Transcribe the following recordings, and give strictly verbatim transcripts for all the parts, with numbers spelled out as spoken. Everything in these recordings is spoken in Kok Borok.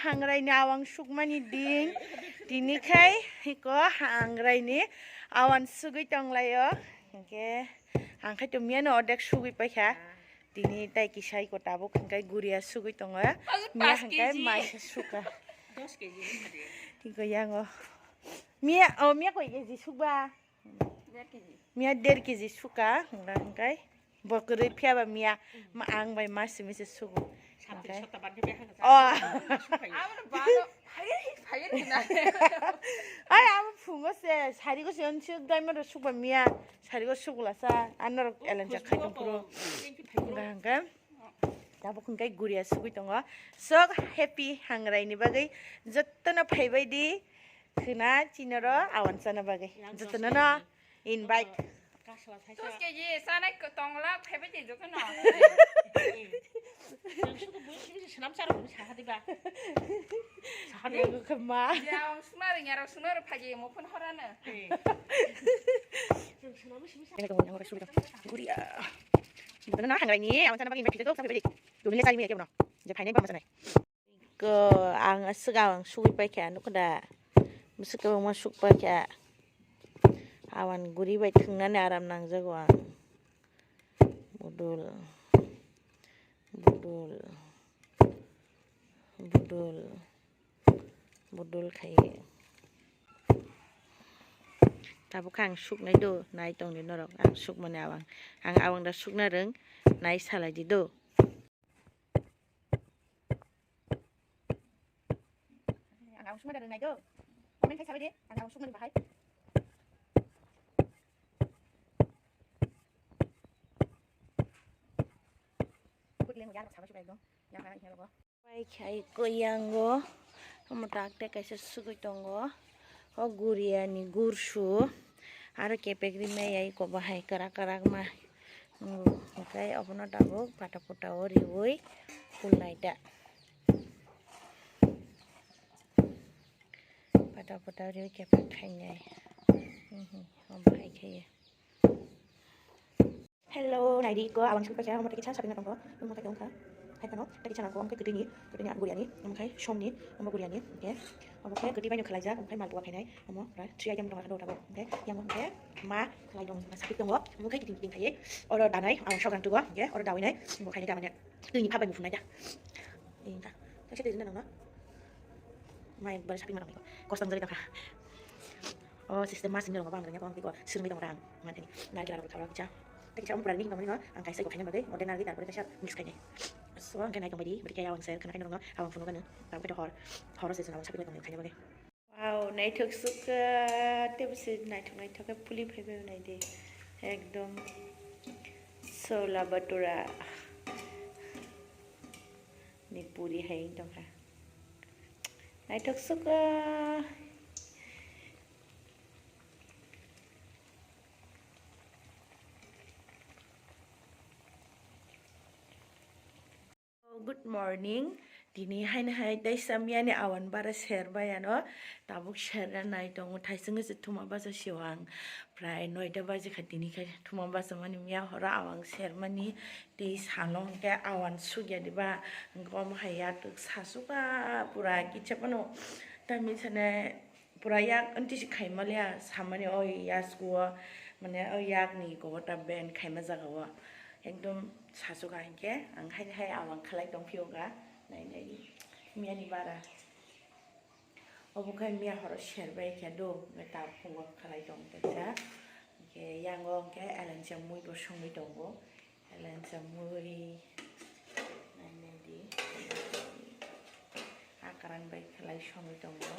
Hangrai ni awang sukmani din. Tini khai hiko hangrai ni awan sugui tonglaio. Hingke ang khai to miyano odek sugui paikha. Tini tai kisai ko tabuk hingkai guria sugui tongo. Miya hingkai maisa suka. Hingko yango. Miya, o miya koi keji sukba. Miya der keji suka, hingka hingkai. Bo kwrwi phiya ba miya, ma ang bai ma simi se sugo. Hingkai. Oh. Ai, abo phungo se, sari go se on suk dai ma ro sukba miya, sari go sugula sa, ano ro elan jak khai tong phuru. Hingka hingka. Tabuk hingkai guria sugui tongo. Sok happy hangrai ni bagwi jotto no phaibai di. Khwna chinoro awan chana bagwi. Jotono no invite. Dos keji sanai ko tongla phaibai di jotono. Nang suku bui simi se senam charo bui saha diba. Saha di. Yago khama. Ya, ang sumari, nyaro sumari phaji mo phun horana. Ini kamu yang rasul. Guria. Jotono no hangrai ni awan chana bagwi invite khijago sampai badi. Dulu le sari mi ya kebono. Je phainai ba ma sanai. Ko ang aswk ang sugui paikha, nukho da? Bwswk kwbangma suk paikha. Awan guri bai thwngnani aram nangjago ang. Budul, budul, budul, budul khai. Tabuk khe ang suknai do, nai tongdi norok. Ang sukmani awang, ang awang da sukna rwng, nai salai di do. Ang awang sukmani rwngnai do. Comment khai sabai de, ang awang sukmani bahai. Kut leng yang sama suknai do. Yang kana yang logo. Pai khai ko yango. Omo tak te kaisa sugui tongo. O guriani gursu. Aro kepek rimai ai ko bahai kwrak kwrak ma. Hingke obono tabuk pata pata o riui kulnai da. Pata pata riui kepek khainai. Mhm, omo hai khe. Hello, naidi ko awang sugui paikha, omo tei kisa sapingna tongo. Omo khe wngkha. Hai phano tei kisa nangkuk, omo khe kwtwini, kwtwini guriani, omo khe somni, omo guriani, hingke omo khe kwtwi baino khwlaijak, omo khe malpua khainai, omo pura three item tongo, tongo, hingke yang omo khe ma khlai dong, ma sapik tongo, omo khe kiting kiting khaiwi oro danai, ang sokang tugo, hingke oro dawinai, bo khainai da mane twini pha bai bo phunai da. Ingka, kaisa twi rinai nangno. Mai bar sapik ma nangno, kosong jari tongkha. O system ma sing tongo, bang rengya, bang tiko sirmi tong rang, manteni, narikil aro khabra kicha. Tei kisa omo pura ring tongmani no ang kaisa iko khaina bagwi order narwi tarpore kaisa mix khainai. So ang khe nai tongbai di, bwrwi khe awang ser khna khaina rwngno awang phunukgano. Tabuk khe hor, horo se chwng awang sapiknai tongmani khaina bagwi. Wow, naithok sukha, tei bwswk naithok naithok khe puli phaibai nai di. Ekdom sola bhatura ni puri hai wng tongkha. Naithok sukha. Good morning. Tini haino hai tei samyani awan bara ser bai ano. Tabuk serna nai tongo, thaising se thuma basa siwang. Prai noita baji kha tini khai thuma basa mani miya horo awang sermani. Tei salo hwnkhe awan sugya diba. Hwnkhe omo hai yak sasuka pura kicha phano. Tamni sane pura yak wngtisi khaimaliya samani o yaskuo, mane o yakni kobota band khaima jagao ekdom sasuka hinkhe ang haini hai awang khlai tongphio ga nai nai miyani bara. Obo khe miya horo serbai khe do, hwnkhe ta phungo khlai tong kaisa. Hwnkhe yango hwnkhe elensa mui bo songwi tongo. Elensa mui nai nai di. Akwrang bai khlai songwi tongo.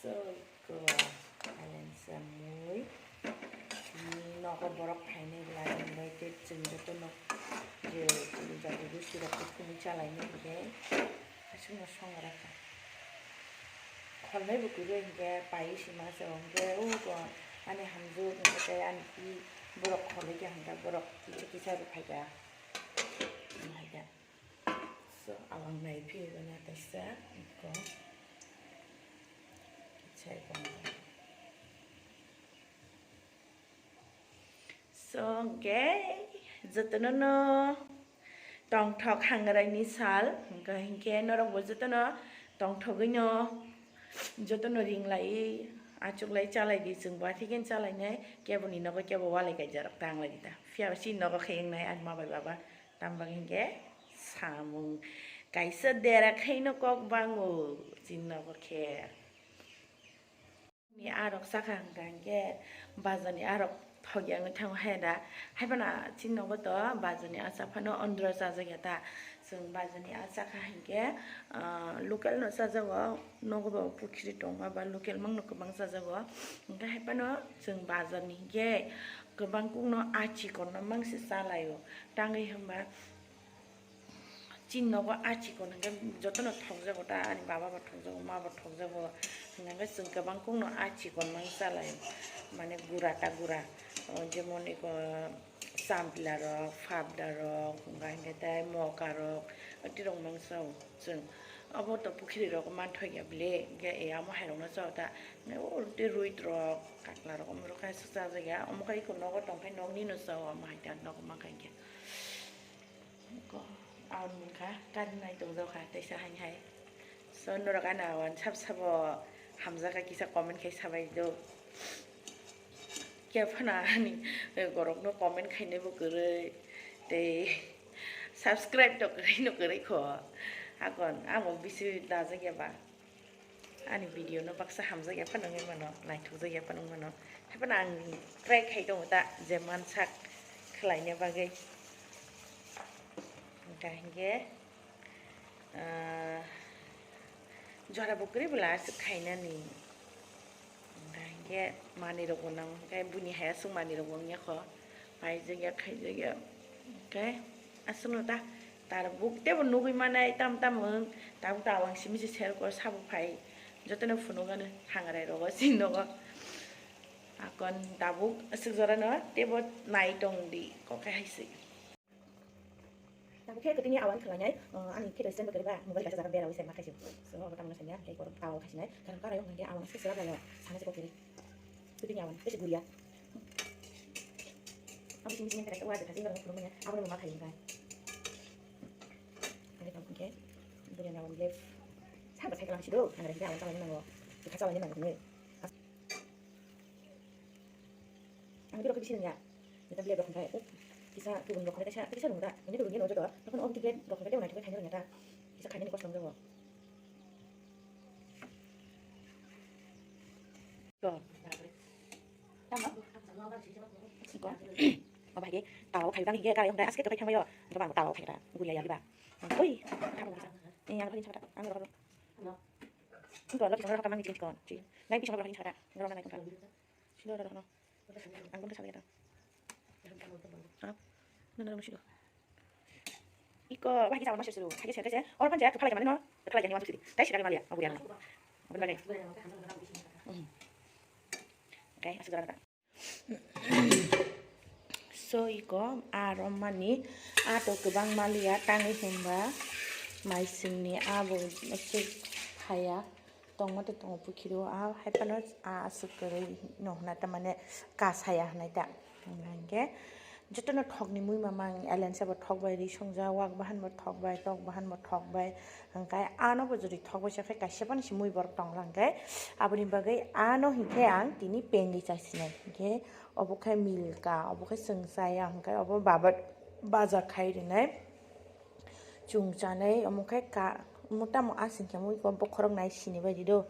Soiko elensa mui. Ni nogo borok phainai bwla invited, chwng joto no je chwng jati gusti rok kuphumwi chalainai hwnkhe aswkno song rakha. Kholnai bo kwrwi hwnkhe pai sima se hwnkhe uko ani hamjwk hwnkhe tei ani pi borok kholwi khe hwnkhe borok kisa kisa rw phaikha. Wng phaikha. So, awang nai phiyogana tesa, iko. Kichai tongo. So, hwnkhe, jotono no Tongthok hangrai ni sal, hwnkha hinkhe norok bo jotono tongthogwi no, jotono ring lai, achuk lai, cha lai di, chwng bo athikhe cha lainai, kebo ni nogo kebo walai kaijarok tang lai di ta. Phiya chini nogo khe wngnai ani ma bai baba, tamo bagwi hinkhe samung kaisa dera khaino kok bango chini nogo khe. Ni arok chakha hwnkha hinkhe bazar ni arok thok ya wngwi thango hai da. Hai phano chini nogo to bazar ni a cha phano ondro chajakya ta. Chwng bazar ni a chakha hinkhe, ah, local no chajago, nogo bo pukhiri tongma ba local mang no kwbang chajago. Hinkhe hai phano chwng bazar ni hinkhe kwbang kuk no a chikon no mang se cha laio. Tangwi hwnba Chini nogo a chikon hwnkhe jotono thokjago ta, ani baba bo thokjago, ma bo thokjago, hwnkhe chwng kwbang kokno a chikon mang chalai, mane gura ta gura, o jemon eko champla rok, phabda rok, hwnkha hwnkhe tei moka rok, tei rok mang chao chwng. Obo to pukhiri rok manthokya bile, hwnkhe amo hai rokno chao ta, hwnkhe o tei rwit rok, kakla rok, omo rok khe chajakya, omo khe eko nogo tongkhe nokni no chao, omo hai ta nogo mankha hinkhe. Ko, awan mungkha, kari nai tongjaokha, teisa haini hai. So, norok ano awan sab sabo hamjakha kisa comment khai sabai do. Khe phano ani, eh, borokno comment khainai bo kwrwi, tei subscribe to kwrwi no kwrwi kho. Hakon, amo bisi dajakya ba. Ani video no baksa hamjakya phano wngwi mano, naithokjakya phano wngwi mano. Haiphano ang try khai tongo ta, je mansak khlaina bagwi. Hwnkha hinkhe, ah, jora bo kwrwi bwla aswk khainani. Hwnkha hinkhe manwi rok bo nang, hwnkhe buini hai aswk manwi rok bo wngya kho. Paijakya, khaijakya. Hwnkhe aswkno ta, tar buk teibo nugwi manai tam tam wng, tabuk ta ang simi se share kor sabo phai. Jotono phunukgano hangrai rogo, sini nogo. Akon tabuk aswk jorano teibo nai tong di, kok hai se. Tabuk khe kwtwini awan khwlainai, ani khe restaurant bo kwrwi ba, mobile kaisa jaga bera wi se ma khaisio. So, obo tamo sanya, tei borok tawa khaisinai, karon kara yung hwnkhe awan aswk swrap laio, sana se kok kwrwi. Kwtwini awan, tei se guriya. Abo simi simi khe kaisa wa jaka simi rok phunukmani, abo rok ma khai hwnkha. Ani tamo hwnkhe, durian awan blef. Sabo cycle ang sido, ang rengke awan chalani nango. Bwkha chalani nango hwnwi. Ang bwrok khe bisi rwngya. Jeta blef rok hwnkhe, oh, kisa kubun rok hwnkhe kaisa, kaisa rwngda. Ini kubun ni rwngda to. Nokhon obo blef rok hwnkhe tei naithok khe khaina rwngya ta. Kisa khainani kosto wngjago. Ko. Tamo? Ko. Obo hai khe tawa khai tang khe karai hwnkhe aske to khai thangbaio. Hwnkhe bang tawa khai ta. Guriya ya diba. Oi. Tamo bisa. Eh, yang paling cepat. Ang rokok. Ko lo bisa rokok mang ni chikon. Chi. Nai bisa rokok ni cepat. Rokok nai tungkha. Sino rokok no. Ang pun kesal ya. Hap. Nana rokok sino. Iko, wah, kita masih suruh. Hai, saya, saya. Orang kan saya kepala zaman no. Kepala jadi masuk sini. Tai sira malia, mau bulan. Bulan ni. Hmm. Oke, asal jalan. So, iko, aro mani, ato kwbang malia, tangwi hwnba, maisingni abo, ese, haya. Tongma tei tongo pukhiro, a hai phano a aswk kwrwi no hwnna, tamani kasaya hwnwi ta. Hwnba hinkhe jotono thokni mui ma mang, elensabo thok bai, ri songjak, wak bahan bo thok bai, tok bahan bo thok bai, hwnkhe ano bo jori thok bai se khe kaisa phano se mui borok tong lang khe, aboni bagwi ano hinkhe ang tini pengwi chasinai hinkhe obo khe milka, obo khe chwng chaya, hwnkhe obo baba baja khai rinai. Chwng chanai, omo khe ka, omo tamo asing khe omo iko bokhorok nai sini bai di do.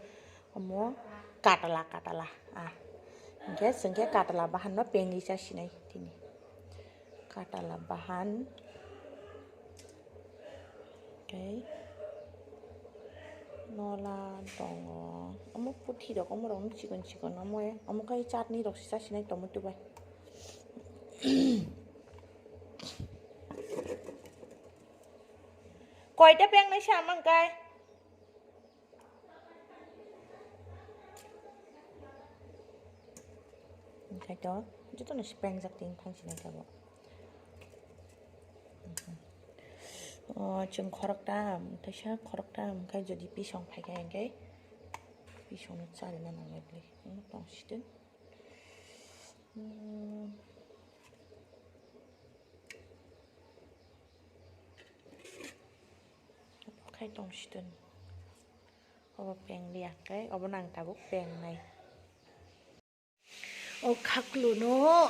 Omo katala, katala, ah. Hinkhe chwng khe katala bahan no pengwi cha sinai tini. Katala bahan. Tei nola tongo. Omo puthi rok, omo rok no chikon chikon omo, omo khe chutney rok se cha sinai tomato bai. Koita pengnai sa mang kai? Omo khe to jotono se pengjak tini thang sinai tabuk. O, chwng khoroktam, teisa khoroktam khe jodi pisong phai khe hinkhe pisongno charina nangnai bwlwi. Omo tong sitwng. Hmm. Khai tong siton. Obo peng liya khe, obo nang tabuk peng nai. O khaklu no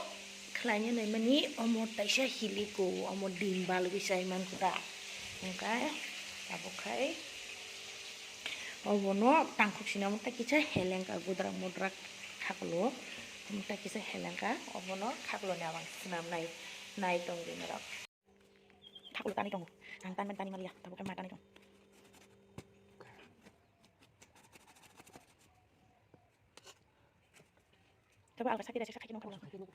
khlaina naimani omo taisa hiliko, omo dim balwi sai man khuda. Hingkhe abo khai obono tangkhuk sina omo ta kisa helengka gudrak mudrak khaklu. Omo ta kisa helengka obono khaklu ni abang swnam nai, nai tong di norok. Khaklu tani tongo. Ang tanmani tani maliya, tabuk khe ma tani tongo. Tabuk alga sakhe da, sakhe nang khaklu.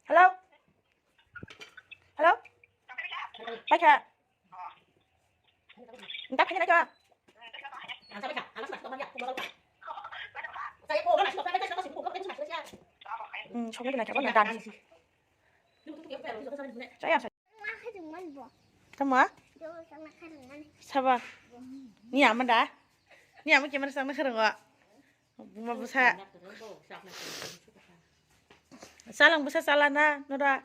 Hello? Hello? Paikha? Nta paikha naikha? Hmm, sokna kena kena dan. Saya, saya. Tama? Saba? Ni ama da? Ni ama camera sang na kharang wa? Buma busa. Salang busa salana, nora.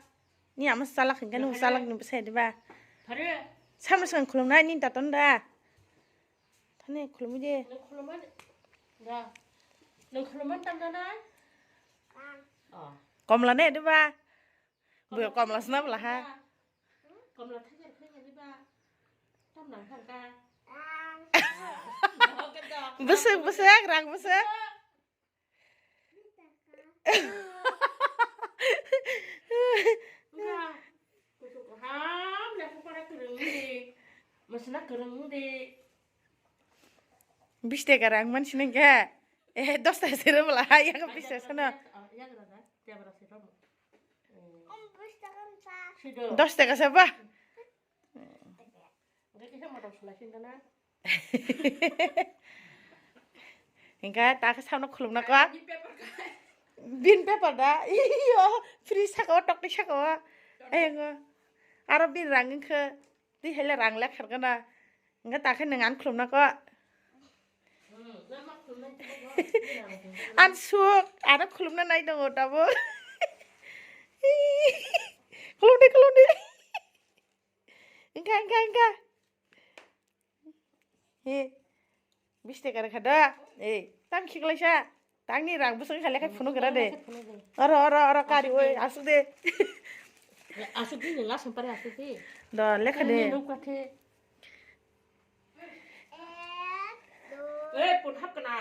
Ni ama salak hingga nu salak ni busa diba? Sama sang khulum nai ni taton da. Thani khulum de. Nung khuluman da. Nung khuluman tam da nai? Oh. Komla ne diba? Buya komla sna bla ha. Komla thajar khe diba? Tam nang thang ka. Busuk busuk rang busuk. Wngkha, kuchuk kaham lekha pora kwrwng di, mwswna kwrwng di. Bish taka rang man sinai khe, eh, dos taka se rw bwla, yago bish taka sano. Oh, yagra da, tebra se rw. Sido. Dos taka se ba. Hingkhe ta khe sano khulumna kok. Bin paper da. Iyo, free saka o, tokti saka o. Ayango. Aro bin rang wngkhe. Twi hai le rang lekhargana. Hingkhe ta khe nwng ang khulumna kok. Ang suk, ano khulumna nai tongo tabuk. Khulumdi, khulumdi. Wngkha, wngkha, wngkha. He, bish taka rwkha da? Ei, tang khiklaisa. Tangni rang bwswk kha lekha phunuk gra de. Oro, oro, oro, kari oi, asuk de. Asuk de, ni last pare asuk de. Do, lekha de. Nukha the. Ei, pun hap kana.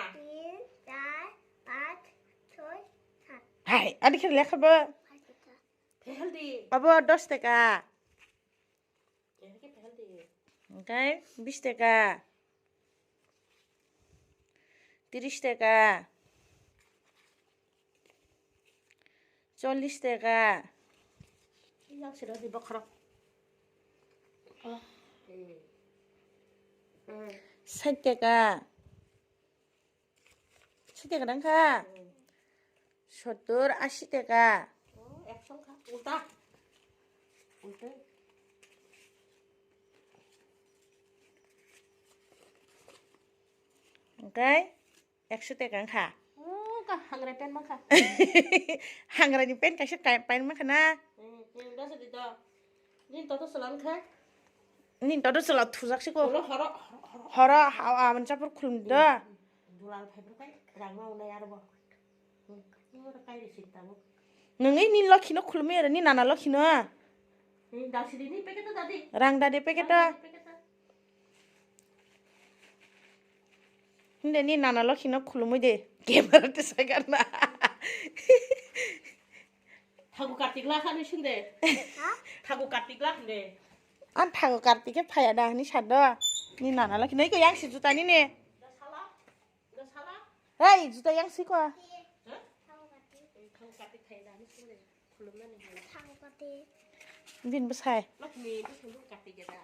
Hai, adi khe lekha ba. Phehel di. Abo dos taka. Hingkhe bish taka, tris taka, chollis taka, sait taka. Site kwrang kha. Hmm. Sottur, asi taka. Oh, ekso kha. Ulta. Ulta. Hingkhe ekso taka wngkha. Oh, ka hangrai pen mankha. Hangrai ni pen kaisa kai-, pen mankha na. Hmm, hmm, dasa di to. Nini toto swlang kha? Nini toto swla thujak siko. Ulo horo, horo, horo. Horo, ha, a, mansa pur khulum do. Dulal phai phai rang ma unai aro bo. Hmm, ni mo kai ri sin tabuk. Nungni ni lokhi no khulumi aro ni nana lokhi no. Ni dasi di ni packet dadi. Rang dadi packet. Rang dadi packet. Hinde ni nana lokhi no khulumui de. Camera te sagar na. Thagu Kartik la kha ni sinde. Ha? Thagu Kartik la khinde. An thagu Kartik ke phaya da ni sado. Ni nana lokhi no iko yang si juta ni ne. Da sala. Da sala. Hey, juta yang si ko. Ha? Thagu Kartik phaya da ni sinde. Khulumnani hai. Thago kati. Bin bwsai. Lakshmi, bwsai bwsai kati geda.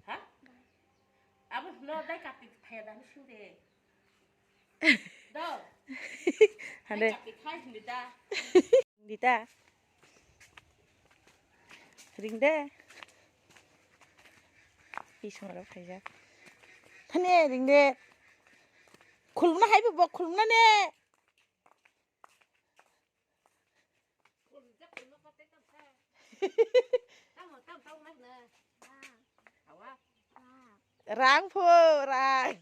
Ha? Abo no dai kati phaya da ni sinde. Do. Hade. Dai kati phai hindi da. Hindi da. Ring de. Isong rok khaijak. Thani ring de. Khulumna hai bo khulumna ne. Rang pho rang.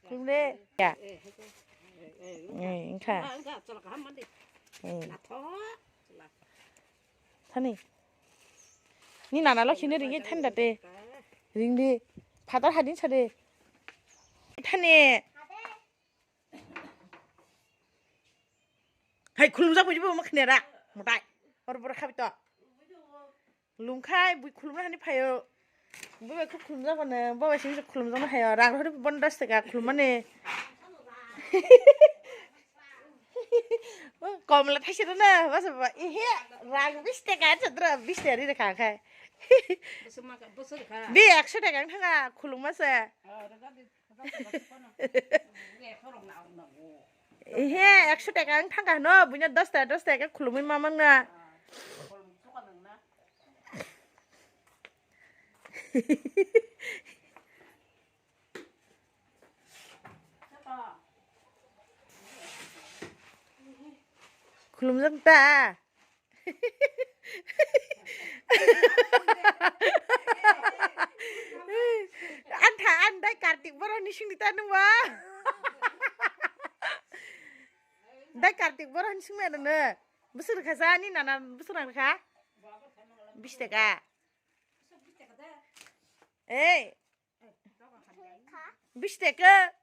Khulumde ya. Eh, engkha. Eh. Thani. Ni nana lo khini ringi thani date. Ringdi. Phatar hadin sade. Thani. Hai khulumjak buji bo makhnera. Mutai. Hor bor khabi to. Lungkhai bui khulumna hani phaio. Bui bai khulumjak bana, bo bai sing khulumjak na hayo. Rang hori bon das taka khulumane. Komla thaisira na, bas ba. Ehe, rang bis taka chadra bis tari rakha khai. Bi ekso taka ang thanga khulumase. Ehe, ekso taka ang thangkha hwno, buino dos taka, dos taka khulumwi mamang na. Khulumjak ta? Antha, an dai Kartik borok ni singni ta nungba. Dai Kartik borok ni singni ta nungba. Busur kha sa ni nana busur ang kha. Bis taka. Ei. Bis taka.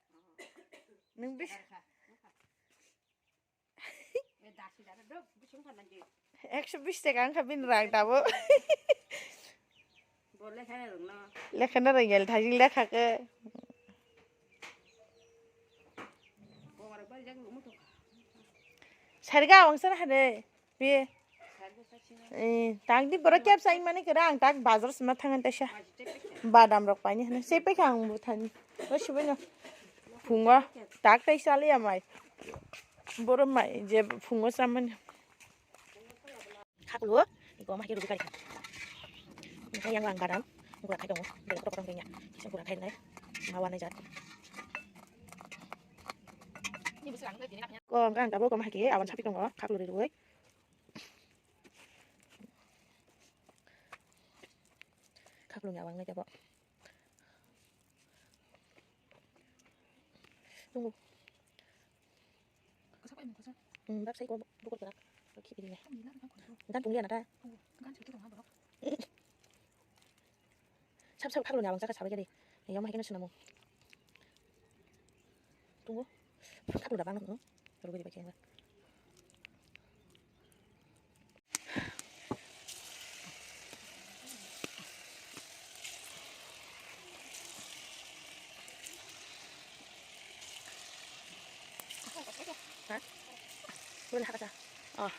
Nung bis. Ekso bis taka wngkha bini rang tabuk. Lekhana rwngya thajil lekha khe. Sariga wngsa hade. Be. Eh, tang di borok kep sai mani kera ang tak bazar sima thangan taisa. Badam rok paini hana. Sei paikha ang bo thani. O sibai no. Phungo tak taisa le amai. Borok mai je phungo samani. Khaklo, iko ma ke rubi kari. Yang lang badam. Gura khai dong. Gura kotor kotor nya. Kisa gura khai nai. Mawa nai jat. Ko ang kang tabo ko ma ke awan sapi dong. Khaklo ri rubai. Khaklo nya wang nai tabo. Tunggu. Hmm, bab sai ko bukur kerak. Oke, ini ya. Dan tunggu ya nada. Sab sab khaklo nya wang saka sabai jadi. Ya mah kena sunamu. Tunggu. Khaklo da bang. Rugi di baca. Ha? Wala ka sa. Oh.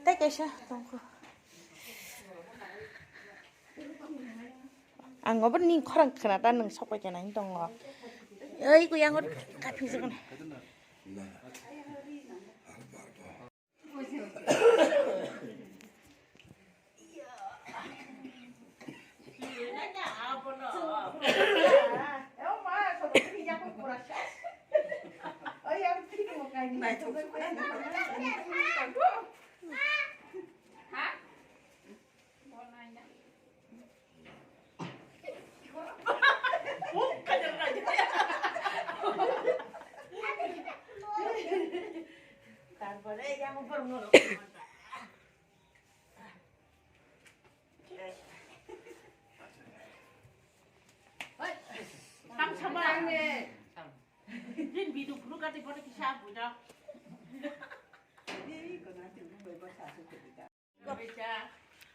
Tei kaisa tongkho. Ang obo ni khorang khna ta nwng sok pai khe nai tongo. Oi kuyang ot kaphi jagana.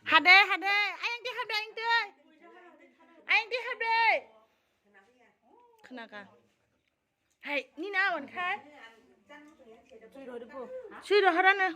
Hade, hade, ayang di hade, ayang di. Ayang di hade. Khnaka. Hai, nini awan khai. Sui rohorano.